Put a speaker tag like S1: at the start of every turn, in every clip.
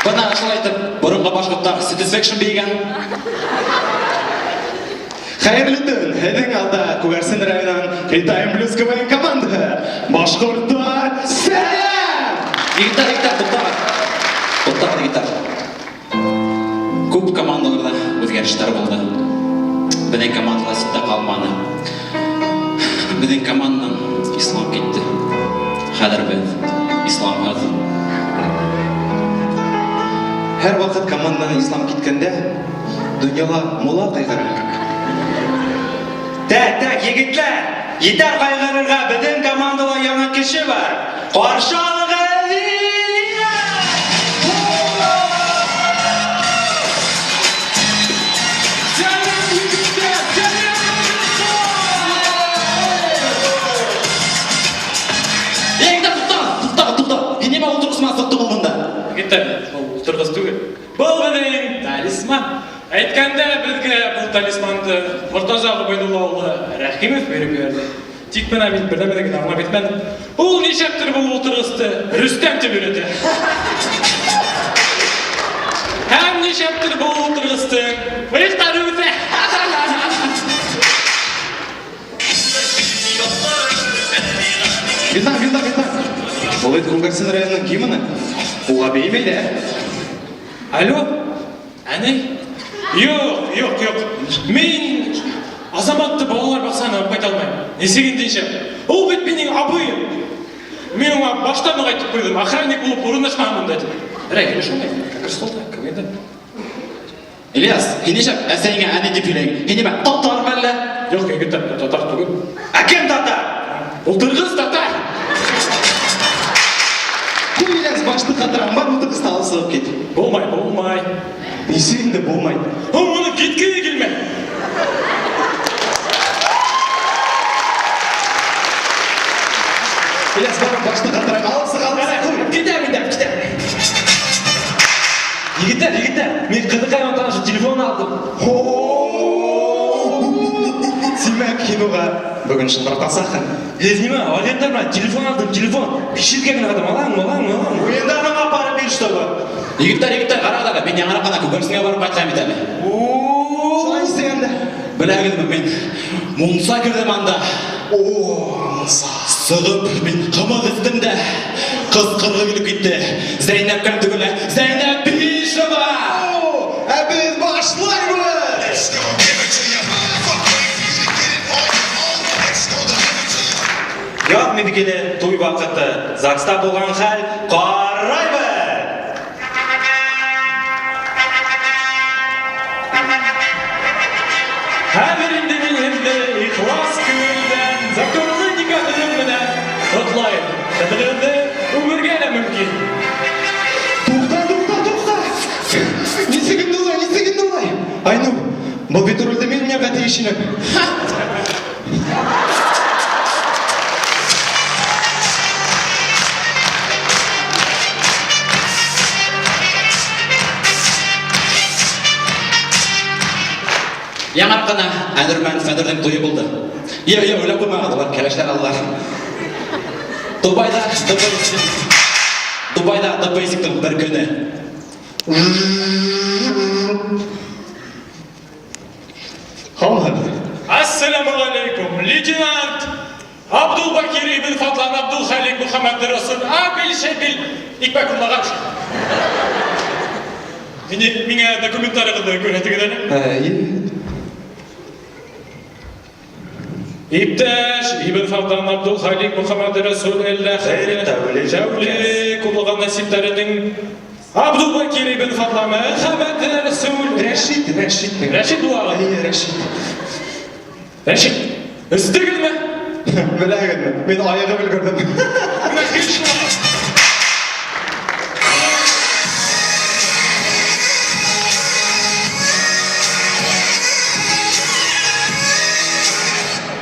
S1: Бына шулай итеп, боронғо башҡорттар Satisfaction бейегән.
S2: Хәйерле төн! Һеҙҙең алда Күгәрсен районынан Ретайм Плюс КВН командаһы. Башҡорттар, сәләм!
S1: Егеттәр, егеттәр, туҡтағыҙ. Туҡтағыҙ, егеттәр. Күп командаларҙа үҙгәрештәр булды. Беҙҙең командала ситтә ҡалманы. Беҙҙең команданан Ислам китте. Хәҙер беҙ Исламһыҙ.
S2: Һәр ваҡыт команданан Ислам киткәндә, донъяла мулла ҡайғыра.
S3: Так, так, егетләр, етәр ҡайғырырға, беҙҙең командала яңы кеше бар. Ҡаршы алығыҙ, Лилия!
S4: Сәләм, егеттәр! Сәләм,
S1: Егеттәр, туҡтағыҙ, туҡтағыҙ, туҡтағыҙ. Һин нимә ултырғыс менән сыҡтың ул бында?
S4: Егеттәр, был ултырғыс түгел. Был беҙҙең талисман. Әйткәндә, беҙгә был талисманды Мортаза Ғөбәйҙулла улы Рәхимов биреп ебәрҙе. Тик бына мин бер нәмәне генә аңлап етмәнем. Ул нишләптер был ултырғысты Рөстәм тип өйрәтә. Һәм нишләптер был ултырғыстың мыйыҡтары үҫә.
S2: Вилдан, Вилдан, Вилдан. Был бит Күгәрсен районының гимны. Уға бейемәйҙәр.
S4: Алло, әней? Юҡ, юҡ, юҡ. Мин Азаматты балалар баҡсаһына алып ҡайта алмайым. Нисек инде? Ул бит минең абыйым. Мин уңа баштан уҡ әйтеп ҡуйҙым, охранник булып урынлашмаған бында тип. Берәй һөйләшә алмай. Как раз столда, КВНда.
S1: Ильяс, һин нишләп әсәйеңә әни тип һөйләйһең? Һин нимә, татар мәллә?
S4: Юҡ, егеттәр, мин татар түгел.
S3: Ә кем татар?
S4: Ултырғыс татар.
S2: Ҡуй, Ильяс, башты ҡатырам, бар ултырғысты алып сығып кит.
S4: Булмай, булмай.
S2: Нисек инде булмай?
S4: Ул моның киткеһе килмәй.
S2: Ильяс, бар башты ҡатырам, алып сыҡ, алып сыҡ, ҡуй.
S5: Китәм инде, китәм. Егеттәр, егеттәр, мин ҡыҙыҡай менән танышып телефон алдым.
S2: Тимәк, һин уға бөгөн шылтыратасаҡһың.
S5: Һеҙ нимә, агенттар менән телефон алдым, телефон. Биш йөҙгә генә һатам, алам, алам, алам.
S3: Уйындарыңа апарып бир, чтобы.
S1: Егеттәр, егеттәр, ҡарағыҙ әле, мин яңыраҡ ҡына Күгәрсенгә барып ҡайтҡайным бит әле.
S2: Шулай нишләгәндә?
S1: Беләгеҙме, мин мунса керҙем анда.
S2: О, мунса.
S1: Сығып, мин ҡымыҙ эстем дә, ҡысҡырғы килеп китте. Зәйнәпкә түгел, ә Зәйнәп Бишева!
S2: О, ә беҙ башлайбыҙ!
S3: Яҙ миҙгеле, туй ваҡыты. ЗАГСта булған хәл, ҡарайбыҙ!
S4: Хәҙер инде мин һеҙҙе ихлас күңелдән законлы никахығыҙ менән ҡотлайым. Ҡыҙығыҙҙы үбергә лә мөмкин.
S2: Туҡта, туҡта, туҡта! Нисек инде улай, нисек инде улай? Айнур, был бит ролде мин уйнарға тейеш инем.
S1: Яңыраҡ ҡына Әнүр менән Фәнүрҙең туйы булды. Йә, йә, уйлап ҡуймағыҙ, улар кәләшләр алдылар. Дубайҙа Дубайҙа ДПСиктың бер көнө.
S2: Һаумыһығыҙ.
S4: Ассаламу алейкум, лейтенант Абдулбакир ибн Фатлан Абдулхалик Мухаммад Расул Абил Шәбил Икмәк Улагаш. Мине миңә документтарығыҙҙы күрһәтегеҙ әле.
S2: Әйе.
S4: Иптәш Ибн Фатлан Абдулхалик Мухаммад Расул әллә Тәүлек улыған нәсиптәренең Абдулбакир ибн Фатлан Мөхәммәд Расул
S2: Рәшит, Рәшит.
S4: Рәшит булагы.
S2: Әйе, Рәшит.
S4: Рәшит. Өстегеҙме?
S2: Беләһегеҙме, мин айығып өлгөрҙөм.
S4: Менә кил шулай.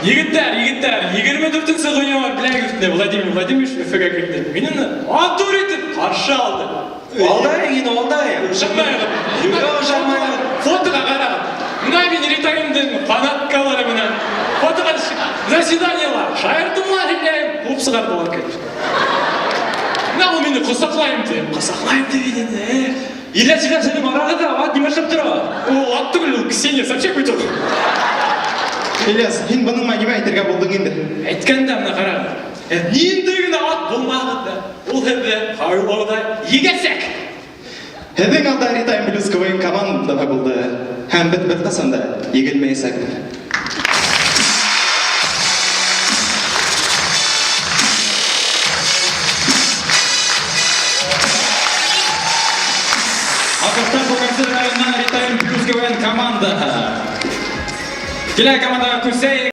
S4: Егеттәр, егеттәр, 24 ғинуар беләгеҙ Владимир Владимирович Өфөгә килде. Мин уны матур итеп ҡаршы алды.
S3: Алдайым һине, алдайым.
S4: Ышанмайығыҙ.
S3: Юҡ, ышанмайым.
S4: Фотоға ҡарағыҙ. Мына мин Ритайымдың фанаткалары менән фотоға төштөк. Заседаниела шаяртымлар һөйләйем. Ҡыуып сығарҙылар, конечно. Мына ул мине ҡосаҡлайым тип. Ҡосаҡлайым тип ине инде.
S5: Ильяс, Ильяс, һинең арағыҙҙа ат нимә эшләп тора?
S4: Ул ат түгел, ул Ксения Собчак бит ул.
S2: Ильяс, һин бының менән нимә әйтергә булдың инде?
S4: Әйткәндә менә ҡарағыҙ. Ниндәй генә ат булмағыҙ ҙа, ул һеҙҙе һайлауҙа еңәсәк.
S2: Һеҙҙең алда Ретайм Плюс КВН командаһы булды. Һәм беҙ бер ҡасан да еңелмәйәсәкбеҙ.
S1: Алҡыштар Күгәрсен районынан Ретайм Плюс КВН командаһы. Килә командаға күсәйек.